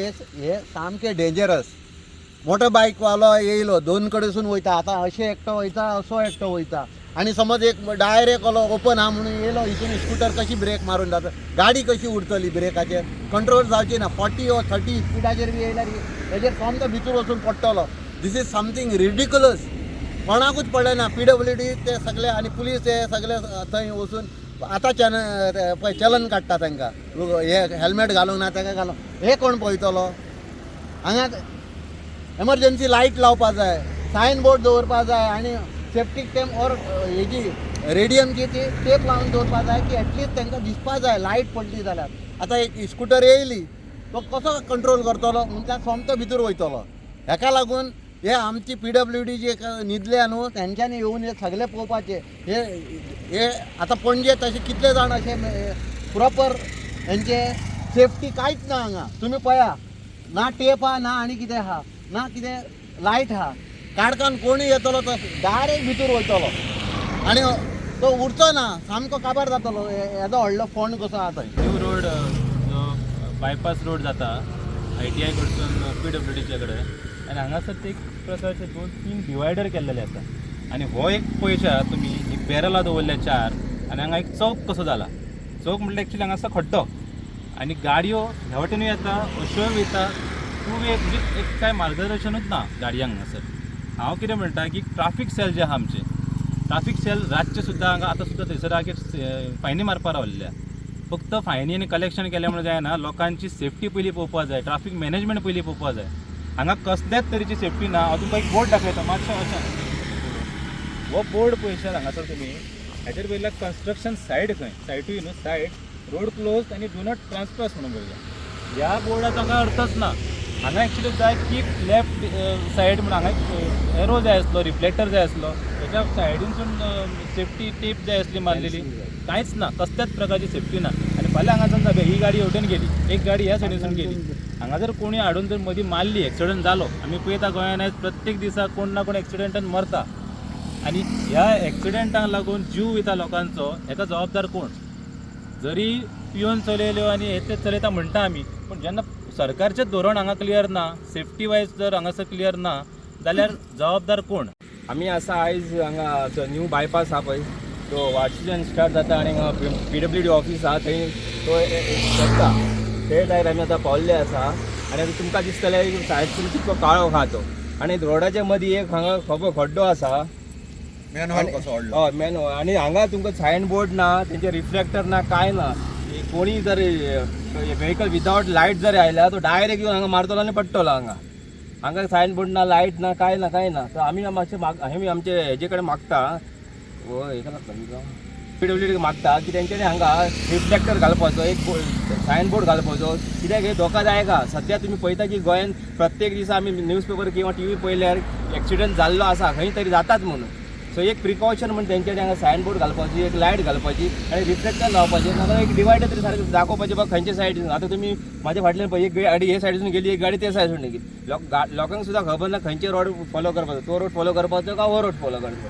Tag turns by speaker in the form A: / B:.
A: हे हे सामके डेंजरस. मोटर बायकवालो येयलो, दोन कडेसून वयता, आतां अशें एकटो वयता, असो एकटो वयता, आनी समज एक डायरेक्ट ओलो ओपन आहा म्हणून येयलो, हितून स्कुटर कशी ब्रेक मारून जाता, गाडी कशी उरतली, ब्रेकाचेर कंट्रोल जावची ना. 40 ऑर 30 स्पिडाचेर बी येयल्यार हेजेर सोमतो भितर वचून पडटलो. This is something ridiculous. कोणाकूच पडना. पीडब्ल्यूडी ते सगळे आनी पुलीस हे सगळे थंय वचून आतां पळय चलन काडटा तांकां, हे हेल्मेट घालूंक ना, ताका घालूंक, हे कोण पळयतलो? हांगा एमरजन्सी लायट लावपा जाय, सायन बोर्ड दवरपा जाय आनी सेफ्टी टेप ऑर हेजी रेडियमची ती टेप लावन दवरपा जाय की एटलिस्ट तांकां दिसपा जाय लायट पडली जाल्यार. आतां एक स्कुटर येयली, तो कसो कंट्रोल करतलो? म्हणल्यार सोमतो भितर वयतलो. हेका लागून हे आमची पीडब्ल्यूडी जे न्हिदल्या न्हू, तेंच्यांनी येवन हे सगळे पळोवपाचें. हे हे आतां पणजे तशे कितले जाण अशे प्रोपर हेंचे सेफ्टी कांयच ना हांगा. तुमी पळया, ना टेप आहा, ना आनी कितें आहा, ना कितें लायट आहा. काळखान कोणूय येतलो तो डायरेक्ट भितर वयतलो आनी तो उरचो ना, सामको काबार जातलो. येदो व्हडलो फोंड कसो आहा थंय.
B: न्यू रोड जो बायपास रोड जाता आयटीआय कडसून पीडब्ल्यूडीच्या कडेन, आनी हांगासर ते एक प्रकारचे दोन तीन डिवायडर केल्लेले आसा. आनी हो एक पळयशात तुमी, एक बॅरलां दवरल्या चार आनी हांगा एक चौक कसो जाला. चौक म्हटल्यार एक्चुली हांगासर खड्डो आनी गाडयो ह्या वटेनूय येता, अश्योय वयता, टू वे, म्हणजे एक काय मार्गदर्शनूच ना गाडयांक हांगासर. हांव कितें म्हणटा की ट्राफीक सेल जे आहा आमचे, ट्राफीक सेल रातचे सुद्दां हांगा आतां सुद्दां थंयसर आहा की फायनी मारपा रावल्ले. फक्त फायनी आनी कलेक्शन केलें म्हणून जायना, लोकांची सेफ्टी पयलीं पळोवपा जाय, ट्राफीक मॅनेजमेंट पयलीं पळोवपा जाय. हांगा कसल्याच तरेची सेफ्टी ना. हांव तुमकां एक बोर्ड दाखयता मातशें अशें. हो बोर्ड पळयशात हांगासर तुमी, हाचेर बरयला कन्स्ट्रक्शन सायट खंय, सायटूय न्हू, सायट, रोड क्लोज आनी do not trespass म्हणून बरयला. ह्या बोर्डाचो हांगा अर्थच ना. हांगा एक्चुली जाय कीप लेफ्ट सायड म्हणून हांगा एक एरो जाय आसलो, रिफ्लेक्टर जाय आसलो, त्याच्या सायडीनसून सेफ्टी टेप जाय आसली मारलेली. कांयच ना, कसल्याच प्रकारची सेफ्टी ना. आनी फाल्यां हांगासून जाता, ही गाडी हेवटेन गेली, एक गाडी ह्या सायडीनसून गेली, हांगा जर कोणी हाडून जर मदीं मारली, एक्सिडंट जालो. आमी पळयता गोंयान आयज प्रत्येक दिसा कोण ना कोण एक्सिडंटान मरता आनी ह्या एक्सिडंटाक लागून जीव वयता लोकांचो. हेका जबाबदार कोण? जरी पिवन चलयल्यो आनी हे ते चलयता म्हणटा आमी, पूण जेन्ना सरकारचें धोरण हांगा क्लियर ना, सेफ्टी वायज जर हांगासर क्लियर ना जाल्यार जबाबदार कोण?
C: आमी आसा आयज हांगा न्यू बायपास आहा पळय, तो वार्शीच्यान स्टार्ट जाता आनी हांगा पीडब्ल्यूडी ऑफीस आहा थंय तो सोंपता. ते टायर आमी आतां पावल्ले आसा. आनी आतां तुमकां दिसतलें सायडसून कितको काळो आहा तो आनी रोडाच्या मदीं एक हांगा खबो खड्डो आसा.
A: मॅनहोल कसो व्हडलो.
C: हय, मेन. आनी हांगा तुमकां सायन बोर्ड ना, तेंचे रिफ्लेक्टर ना, कांय ना. कोणी जर व्हेकल विदावट लायट जर आयल्यार तो डायरेक्ट येवन हांगा मारतलो आनी पडटलो हांगा. हांगा सायन बोर्ड ना, लायट ना, कांय ना, कांय ना. तर आमी मातशें आमी आमचे हेजे कडेन मागता, हेका लागता, पीडब्ल्यूडी मागता की तेंच्यांनी हांगा रिफ्लेक्टर घालपाचो, एक सायन बोर्ड घालपाचो, कित्याक हे धोकादायक आहा. सद्या तुमी पळयता की गोंयान प्रत्येक दिसा आमी न्यूज पेपर किंवा टीव्ही पळयल्यार एक्सिडंट जाल्लो आसा, खंय तरी जाताच म्हणून. सो एक प्रिकॉशन म्हण तेंच्यांनी हांगा सायन बोर्ड घालपाची, एक लायट घालपाची आनी रिफ्लेक्टर लावपाचे, नाजाल्यार एक डिवायडर तरी सारकें दाखोवपाचें बा खंयच्या सायडीन. आतां तुमी म्हाज्या फाटल्यान पळय, एक गाडी हे सायडीसून गेली, एक गाडी ते सायडीसून गेली. लोकांक सुद्दां खबर ना खंयचे रोड फॉलो करपाचो, तो रोड फॉलो करपाचो काय हो रोड फॉलो करपाचो.